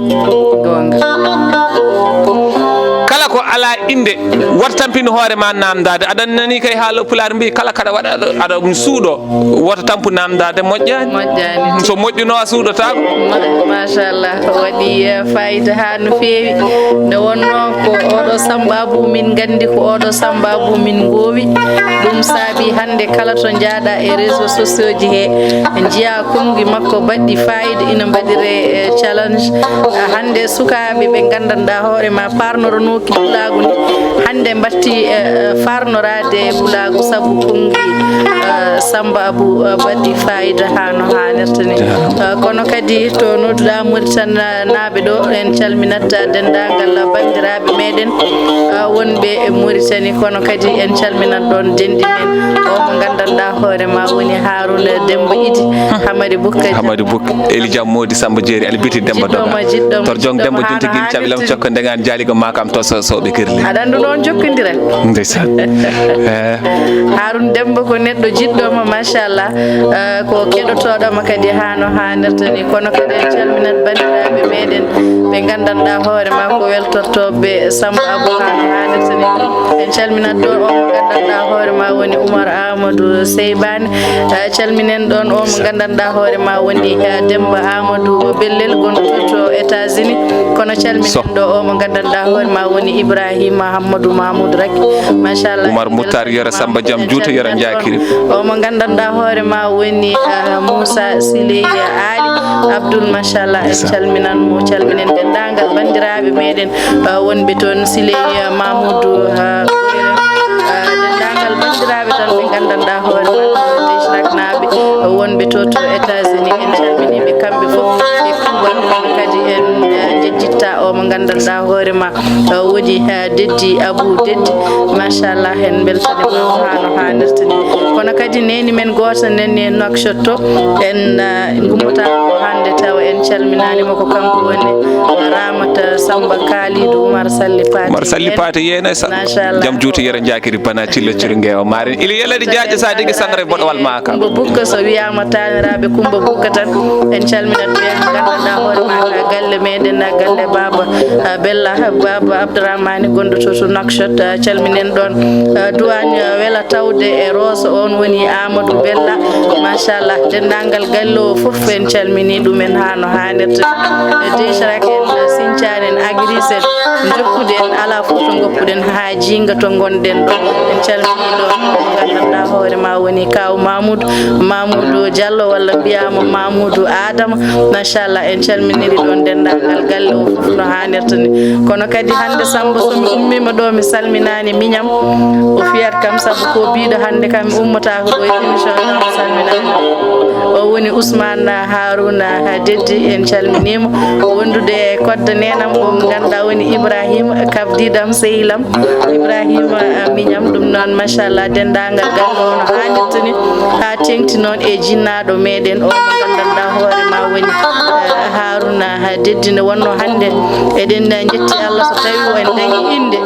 Kala ko ala innde, wata tampin hoore ma namdade. Aɗa nani kay haalo pulaar mbi, kala kaɗa waɗa aɗa, aɗa ɗum suuɗo, wata tampu namdade moƴƴaani. Moƴƴaani. So moƴƴuno a suuɗotaako. Ma-, machallah, waɗi, eh, fayida ha no feewi. Nde wonno ko oɗo Samba Abou min nganndi, ko oɗo Samba Abou min ngoowi. Ɗum saabi hannde kala to njaaɗa e réseaux sociaux ji he, njiya konngi makko baɗɗi fayida ina mbaɗire, eh, challenge. Ah, hannde sukaaɓe ɓe nganndanɗa hoore ma parnoronooki pulaagu ni, hannde mbatti, eh, eh, farnoraade pulaagu sabu konngi, eh, Samba Abou, eh, baɗɗi fayida ha no haanirta ni. Eh, kono kadi to nodduɗa Mauritanie naaɓe ɗo, en calminat denndaangal banndiraaɓe meɗen, ah, wonɓe e Mauritanie, kono kadi en calminat ɗon denɗi men o mo nganndanɗa hoore ma woni Harouna Demba Idi, Hamadi Bukka. Hamadi Bukka, Eli Jam Modi Samba Jeeri, Ali Biti Demba Jiɗɗo Doga. Ma, jiɗɗo ma, Tor Jong jiɗɗo Demba ma, Junti Gin Caɓi Lam Cokko Ndengan Jaaligo Makam Toso. Soɓe Kerle. Aɗa anndu noon jokkondiral. Ndeysaan. Eh. Harun Demba ko neɗɗo jiɗɗo mo, machallah. Eh, ko keɗotooɗo mo kadi haa no haanirta ni. Kono kadi en calminat banndiraaɓe meɗen ɓe nganndanɗaa hoore ma ko weltortooɓe Samba Abou haa no haanirta ni. En calminat ɗo o mo nganndanɗaa hoore ma woni Oumar Amadou Seybani. Eh, calminen ɗon o mo nganndanɗaa hoore ma woni, eh, Demba Amadou Bellel gonɗo to États-Unis. Kono calminen ɗo o mo nganndanɗaa hoore ma woni Ibrahima Hammadou Mamoudou Raky. Machallah. Oumar Moutar Yero Samba Jam Juuta Yero Njakiri. O mo nganndanɗaa hoore ma woni, eh, Moussa Siley Ali Abdoul, machallah. En calminan mo, calminen denndaangal banndiraaɓe meɗen, eh, wonɓe toon Siley, eh, Mamoudou, eh, eh, denndaangal banndiraaɓe tan ɓe nganndanɗaa hoore ma, Dechraknaaɓe wonɓe to, to États-Unis, en calminii ɓe kamɓe fof e kuuɓal. Kono kadi en, eh, njejjitta o mo nganndanɗaa hoore ma, eh, woni, eh, Deddi Abou Deddi, machallah, en mbeltaniima mo haa no haanirta ni. Kono kadi neeni men gooto nan e Nouakchott to, en, eh, ngummotaako ko hannde tawa en calminaani mo, ko kanko woni Ramata Samba Kalidou Oumar Salli Paate. Oumar Salli Paate Yeene. Machallah. Jam juuti Yero Njakiri Bana Cillo Cirunge o Maren. Ili yeladi jaaƴe sa digi sangre boɗo wal maka. Kumba Bukka, so wiyaama taaniraaɓe Kumba Bukka tan, en calminat ɓe nganndanɗaa hoore ma ka galle meɗen, galle Baba, ah, Bella, Baba Abdourahmane gonɗo to, to Nouakchott, ah, calminen ɗon. Ah, duwaañ, ah, wela tawde e Roosa, on woni Amadou Bella. Machallah, denndaangal galle o fof en calminii ɗum en haa no haanirta. E Dechrak en, Sinthiane en, Agris en, jokkude en, alaa fof to ngoppuɗen haa jiinga to ngonɗen ɗo. En calminii ɗo mo nganndanɗaa hoore ma woni Kaaw Mamoudou, Mamoudou Diallo walla mbiyaama Mamoudou Adama. Machallah, en calminiri ɗon denndaangal galle o fof no haanirta ni. Kono kadi hannde Samba, so mi ummiima ɗo, mi salminaani miñam. O fiyat kam sabu ko biiɗo hannde kam mi ummotaako ɗo e émission o, mi salminaani. O woni Ousmane Harouna Deddi, en calminiima. Wondude e kodda neenam o mo ngannduɗaa woni Ibrahima, kafdiɗam, sehilam. Ibrahima, ah, miñam, ɗum noon, machallah, denndaangal galle o no haanirta ni, haa teeŋti noon e jinnaaɗo meɗen o mo nganndanɗaa hoore ma woni, ah, Harouna, ah, Deddi, nde wonnoo hannde eɗen njetti Allah so tawii o en dañi innde,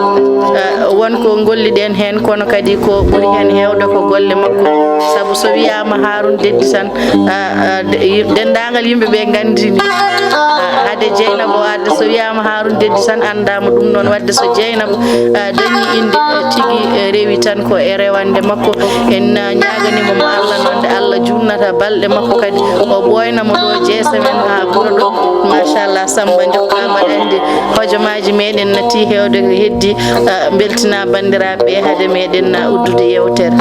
ah, won ko ngolliɗen heen, kono kadi ko ɓuri heen heewde ko golle makko, sabu so wiyaama Harouna Deddi tan, ah, ah, de-, denndaangal yimɓe ɓe nganndini. Ah, hade Jeynaba o adda, so wiyaama Harouna Deddi tan anndaama ɗum noon. Waɗde so Jeynaba, ah, dañi innde, ah, tigi, eh, rewi tan ko e rewannde makko. En, ah, ñaaganiima mo Allah noon nde Allah juutnata balɗe makko kadi. O ɓooyna mo ɗo jeese men haa ɓura ɗo. Machallah, Samba, njokkaama aɗa anndi hojomaaji meɗen natti heewde ko heddi, ah, mbeltina banndiraaɓe hade meɗen, ah, uddude yeewtere.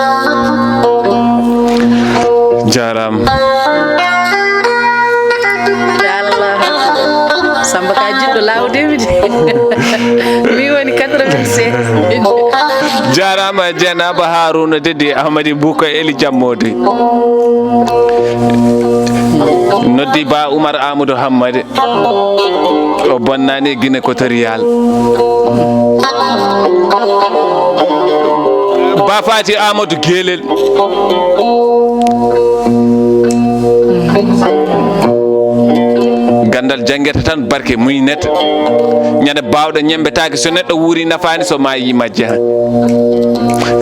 Jaaraama. Allahu akbar. Samba ka jiɗɗo laawdeemi de. Mi woni quatre-vingt-seize. Jaaraama Jeynaba Harouna Deddi Ahmadi Bouka Eli Jammoodi. Noddi Ba Oumar Amadou Hammadi. O bonnaani e Guinée Équatoriale. Ba Fati Amadou Gelel. Ganndal janngete tan, barke muynete. Ñande baawɗo ñembetaake, so neɗɗo wuuri nafaani, so maayi majjata.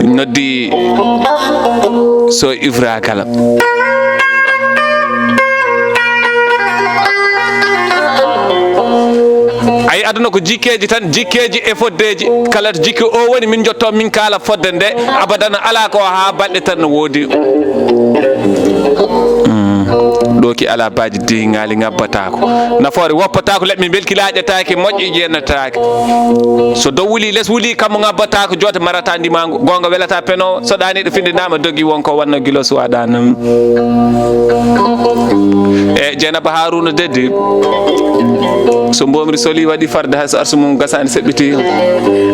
Noddi so Ifra kala. Ay, aduna ko jikkeeji tan, jikkeeji e foddeeji. Kala to jikki o woni, min njotto min kaala fodde nde, abadan alaa ko haa balɗe tan no woodi. Mm. Ɗo ki alaa baaji dihiŋaali ŋabbataako. Nafoore woppataako, leɗɗe mbelki laaƴataake, moƴƴe ƴeenataake. So dow wuli, les wuli, kammu ŋabbataako, joote marata ndimaangu. Goonga welata peno, so ɗaaniiɗo findinaama, dogi won ko wanno gilo suwaɗaanam. E Jeynaba Harouna Deddi. So mbomri soli waɗi farde, hay so arsu mum gasaani seɓɓiti.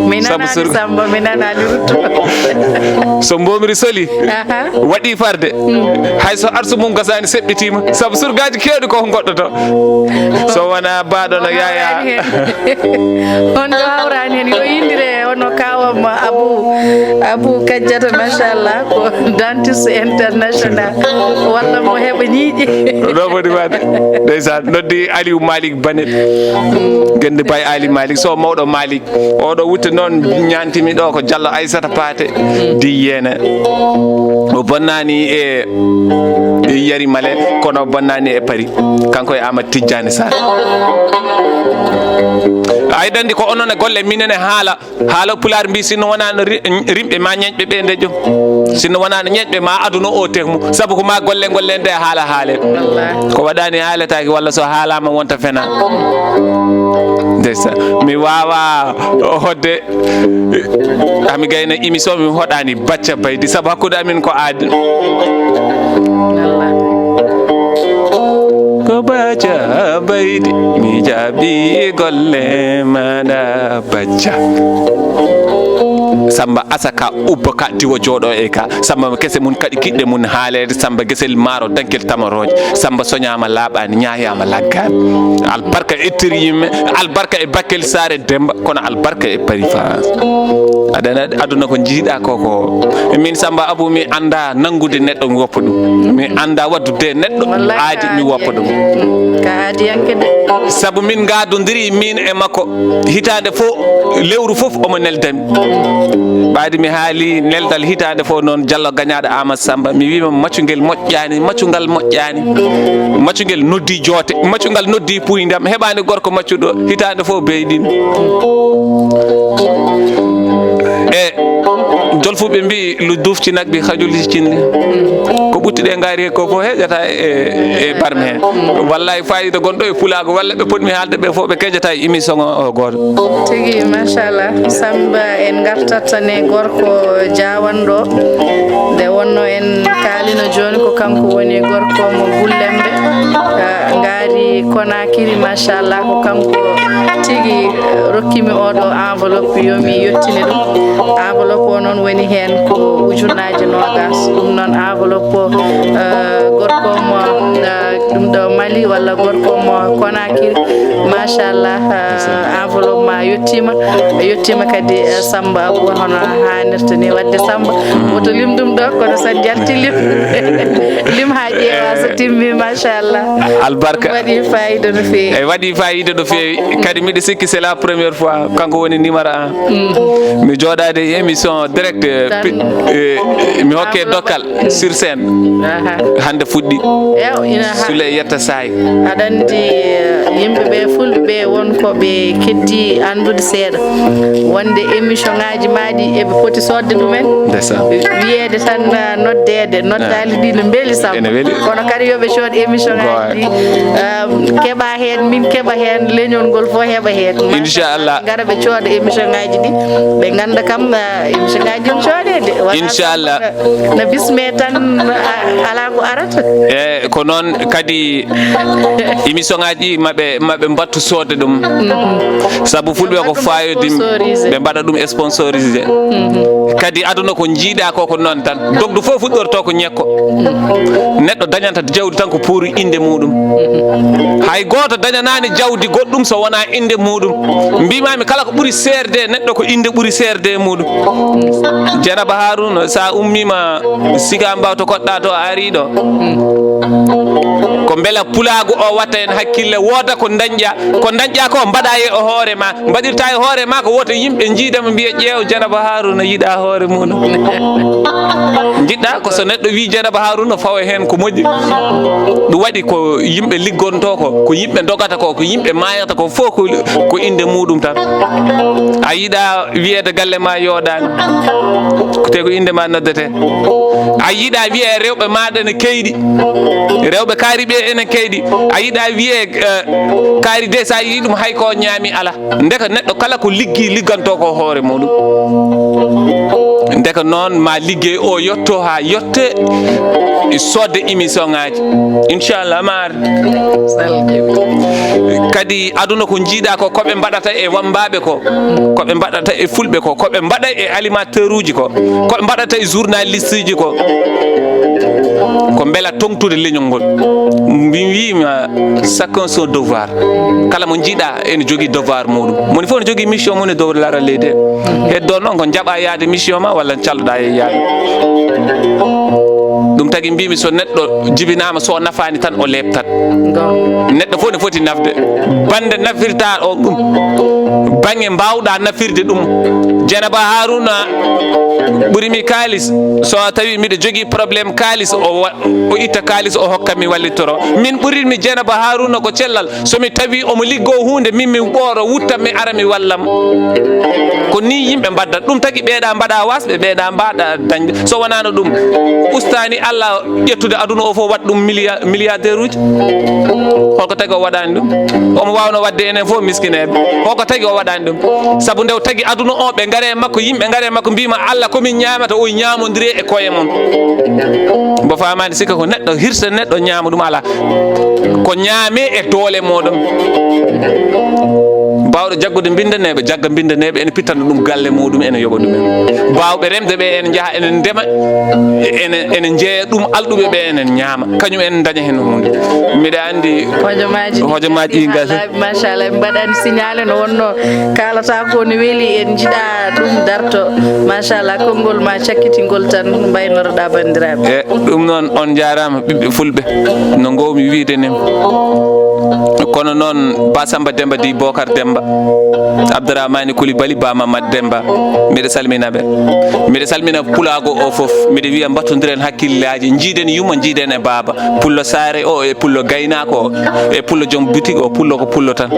Mi Sabu nanaani sur- Samba, mi nanaani rutto. So mbomri soli, aha, waɗi farde. Mm. Hay so arsu mum gasaani seɓɓitiima, Sabu surgaaji keewɗi ko goɗɗoto. So wonaa baaɗo no Yaya. On ɗo hawraani heen, yo yindire hono kawam Abu, Abu Kajjata, machallah, ko dentiste international. Walla mo heɓa ñiiƴe. Ɗo foti waɗde. Ndeysaan, noddi Aliou Malick Banet. Gende Baye Ali Malick, so mawɗo Malick. Oɗo wutte noon ñaantimi ɗo ko Diallo Aissata Paté Diyene. O bonnaani e, e Yari Male, kono o bonnaani e Paris. Kanko e Amadou Tidiane Sarr. Ay dandi ko onon e golle minen e haala. Haala pulaar mbi sinno wonano ri-, rimɓe ma ñeñɓe ɓe ndejo. Sinno wonano ñeñɓe ma aduna o tekmu. Sabu ko ma golle golle nde haala haale. Wallahi. Ko waɗani haaletaaki walla so haalama wonta fena. Ndeysa. Mi wawa hodde. Ami gayna émission mi hoɗani Bacca Baydi sabu hakkude amin ko aadi. Wallahi. Ko Bacca Baydi mi jaabi golle maɗa Bacca. Samba Asaka ubba ka diwo jooɗo e ka. Samba kese mun kaɗi kiɗɗe mun haaleede. Samba gesel maaro dankel tamarooje. Samba soñaama laaɓaani ñaayaama laggaani. Albarka e tiri yimɓe. Albarka e Bakkel Saare Demba. Kono albarka e Paris France. Aɗa andi aduna ko jiiɗa ko ko. Min Samba Abu mi annda nanngude neɗɗo mi woppa ɗum. Mi annda waddude neɗɗo aadi mi woppa ɗum. Ka aadiyanke de. Sabu min ngadodiri min e makko hitaande fof lewru fof omo neldami. Ɓaadi mi haali neldal hitaande fof noon Jallo Gañaaɗo Amadou Samba mi wiima maccungel moƴƴaani, maccungal moƴƴaani. Maccungel noddi joote, maccungal noddi puuyndam, heɓaani gorko maccuɗo hitaande fof beyɗin. E jolfuɓe mbi lu duuf ci nag bi xajul ci cin li. Ko ɓutti ɗe ngaari ko fof heƴata e, e barme he. Wallahi fayida gonɗo e pulaagu walla ɓe potmi haalde ɓe fof ɓe kejata e émission o gooto. Tigi, machallah. Samba, en ngartat tan e gorko jaawanɗo. Nde wonno en kaalino jooni ko kanko woni gorko mo Gullembe. Ah, ngaari Konakiri, machallah, ko kanko tigi, eh, rokkimi oɗo enveloppe, yo mi yettine ɗum. Enveloppe o noon woni heen ko ujunnaaje noogas. Ɗum noon enveloppe o, eh, gorko mo, eh, ɗum ɗo Mali walla gorko mo Konakiri. Machallah, eh, enveloppe ma yettiima. Yettiima kadi, eh, Samba Abou, hono haanirta ni. Wadde Samba, woto lim ɗum ɗo, kono so jalti lim. Lim haa ƴeewa so timmi, machallah. Albarka. Ɗum waɗi fayida no feewi. E waɗi fayida no feewi. Kadi miɗo sikki c'est la première fois kanko woni numéro un. Mi jooɗaade e émission direct, eh, pi-, eh, mi hokke dokkal sur scène. Aha. Hannde fuɗɗi. Ew, ina ha- Sule yetta saay. Aɗa anndi, eh, yimɓe ɓe fulɓe ɓe won ko ɓe keddi anndude seeɗa. Wonde émission ngaji ma ɗi eɓe poti soodde ɗumen. Ndeysaan. Wiyeede tan, eh, noddeede, noddaali ɗi no mbeli Samba. Ene weli. Kono kadi yo ɓe cood émission ngaji ɗi, eh, keɓa heen, min keɓa heen, leñol ngol fof heɓa heen. Inchallah. Ngara ɓe cooda émission ngaji ɗi, ɓe ngannda kam, eh, émission ngaji ɗi coodeede. Wala Inchallah. Na bisme tan, a-, alaa ko arata. E ko noon kadi émission ngaji maɓe, maɓe mbattu soodde ɗum. Sabu fulɓe ko fayodin, ɓe mbaɗa ɗum sponsorisé. Kadi aduna ko jiiɗa ko, ko noon tan. Dogdu fof fuɗɗorto ko ñekko. Neɗɗo dañanta jawdi tan ko pour innde muɗum. Hay gooto dañanaani jawdi goɗɗum so wonaa innde muɗum. Mbimami kala ko ɓuri seerde neɗɗo ko innde ɓuri seerde muɗum. Dieynaba Harouna, sa ummima Sicap Mbao to koɗɗa to a ari ɗo. Ko mbela pulaagu o watta en hakkille, wooda ko dañƴa, ko dañƴa ko mbaɗa e o hoore ma, mbaɗirta e hoore ma ko woto yimɓe njiidama mbiya ƴeew Dieynaba Harouna yiɗa hoore muɗum. Jiɗɗa ko so neɗɗo wi Dieynaba Harouna fawa heen ko moƴƴi. Ɗum waɗi ko yimɓe liggonto ko, ko yimɓe dogata ko, ko yimɓe maayata ko fof ko, ko innde muɗum tan. A yiɗa wiyeede galle ma yooɗaani. Ko te ko innde ma noddete. A yiɗa wiye rewɓe maɗa ne keyɗi. Rewɓe kaari ɓe ene keyɗi. A yiɗa wiye, eh, kaari de sa yi ɗum hay ko ñaami ala. Ndeka neɗɗo kala ko liggi ligganto ko hoore muɗum. Ndeka noon ma liggey o yetto ha yette e sodde émission ngaji. Inchallah maar. Kadi aduna ko njiiɗa ko, ko ɓe mbaɗata e wammbaaɓe ko, ko ɓe mbaɗata e fulɓe ko, ko ɓe mbaɗa e animateur uji ko, ko ɓe mbaɗata e journaliste uji ko, ko mbela toŋtude leñol ngol. Min wiima chacun son devoir. Kala mo njiiɗa ene jogii devoir muɗum. Moni fof ne jogii mission mum e dow laral leydi he. Heddo noon ko njaɓa yaade mission ma walla calɗa e yaade. Ɗum tagi mbimi so neɗɗo jibinama so nafaani tan o leɓtat. Neɗɗo fof ne foti nafde. Bande nafirta o ɗum. Bange mbawɗa nafirde ɗum. Jenaba Haruna ɓurimi kaalis. So tawi miɗo jogii problème kaalis, o wa-, o itta kaalis o hokka mi wallitoro. Min ɓurirmi Jenaba Haruna ko cellal. So mi tawi omo liggo huunde, min mi ɓooro wutta mi ara mi wallam. Ko ni yimɓe mbaddat. Ɗum tagi ɓeeɗa mbaɗa wasɓe, ɓeeɗa mbaɗa dañde. So wonano ɗum, ustani Allah ƴettude aduna o fof waɗ ɗum milliard, milliardaire uji. Holko tagi o waɗani ɗum? Omo wawno waɗde enen fof miskineɓe. Holko tagi o waɗani ɗum? Sabu nde o tagi aduna o, ɓe ngare makko, yimɓe ngare makko mbima Allah ko min ñamata, o ñamodire e koye mon. Mbo famani sikka ko neɗɗo hirsa neɗɗo ñama ɗum ala. Ko ñaame e doole moɗon. Bawɗo jaggude mbindaneɓe, jagga mbindaneɓe, ene pittana ɗum galle muɗum, ene yoɓa ɗum en. Bawɓe remde ɓe ene njaha, ene ndema, ene, ene jeeya ɗum alɗuɓe ɓe, ene ñaama. Kañum ene daña hen hunde. Miɗa andi hojomaji ɗi hojomaji ɗi ngasa. Machallah, machallah, en mbaɗani signalé no wonno kalata ko ne weeli, en jiiɗa ɗum darto. Machallah, konngol ma cakkitingol tan mbaynoroɗa bandiraɓe. E ɗum noon, on njaaraama, ɓiɓɓe fulɓe, no ngoowmi wiyde ni. Kono noon, Ba Samba Demba di Bokar Demba, Abdourahmani Koulibaly, Ba Mamad Demba, miɗo salmina ɓe. Miɗo salmina pulaago o fof. Miɗo wiya, mbattondiren hakkillaaji, njiiden yumma, njiiden e baaba. Pullo saare o, e pullo gaynaako o, e pullo joom boutique o, pullo ko pullo tan.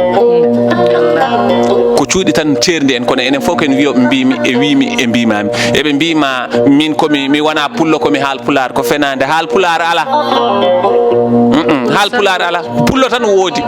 Ko cuuɗi tan ceerndi en, kono enen fof ko en wiyoɓe mbimi e wimi e mbimami. Eɓe mbima min komi, mi wona pullo, komi haal pulaar, ko fenande. Haal pulaar ala. Mm-mm, haal pulaar ala. Pullo tan woodi.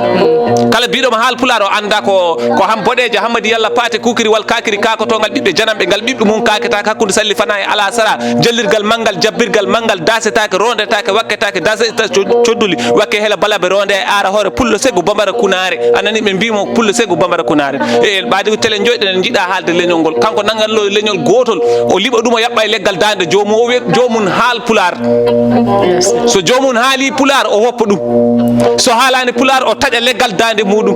Kala biɗoma haal pulaar o anda ko, ko ham boɗejo, hammadi yalla paate kukiri wal kakiri kakotogal ɓiɓɓe janamɓe ngal ɓiɓɓe mum kaketaka hakkude salli fana e ala sara. Jallirgal manngal, jabbirgal manngal, dasetake, rondetake, wakketake, daseta co-, codduli, wakke hela balabe ronde e ara hoore pullo segu bambara kunare. Anani ɓe mbimo pullo segu bambara kunare. E ɓaadi ko tele joyɗen en jiɗa haalde leñol ngol. Kanko nangal lo leñol gotol, o liɓa ɗum o yaɓɓa e leggal dande joomum, o wiya joomum haal pulaar. So joomum haali pulaar, o woppa ɗum. So haalani pulaar, o taƴa leggal dande muɗum.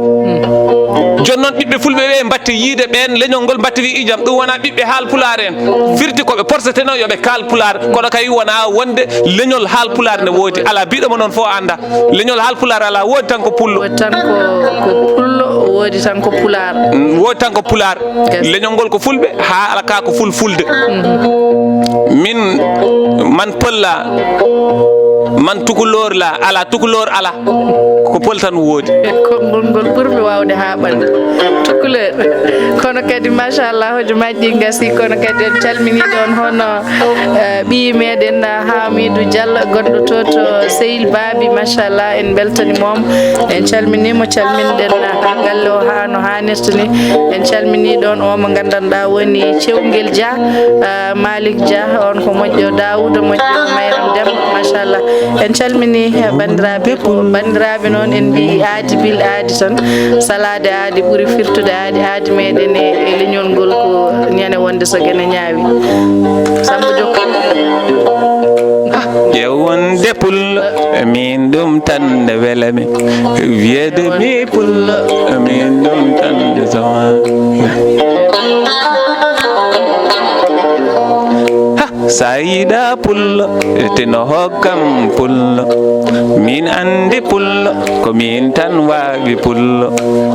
Jooni noon ɓiɓɓe fulɓe ɓe mbatte yiide ɓen leñol ngol, mbatte wi ijam, ɗum wona ɓiɓɓe haal pulaar en. Firti ko ɓe porseteno yo ɓe kaal pulaar, kono kay wona wonde leñol haal pulaar ne woodi. Ala biɗoma noon fof anda. Leñol haal pulaar ala, woodi tan ko pullo. Woodi tan ko, ko pullo, woodi tan ko pulaar. Mm, woodi tan ko pulaar. Yes. Leñol ngol ko fulɓe, haa ala ka ko fulfulde. Min man pël la, man tukulóor la, ala tukulóor ala, ko pël tan woodi. Konngol ngol ɓurmi waawde haaɓande. Tukulóor. Kono kadi, machallah, hojomaaji ɗi ngasi, kono kadi en calmini ɗon hono, eh, ɓiyi meɗen, eh, Hamidou Diallo, gonɗo to, to Sehil Babi, machallah, en beltanima mo. En calminimo, calminɗen, eh, galle o haa no hanirta ni. En calmini ɗon o mo gandanɗa woni Cewngel Dia, eh, Malick Dia, on ko moƴƴo, Daouda moƴƴo, Mayram Dem, machallah. En calmini, eh, bandiraɓe fof. Bandiraɓe noon en mbi aadi bil aadi tan. Salaade aadi ɓuri firtude aadi, aadi meɗen e, e leñol ngol ko ñande wonde so gene ñaawi. Samba Jokko. Ƴeew wonde pullo, min ɗum tan ne welami. Wiyeede mi pullo, min ɗum tan ne sowami. Ha, sa yiɗa pullo, tino hokkam pullo. Min andi pullo, ko min tan waawi pullo.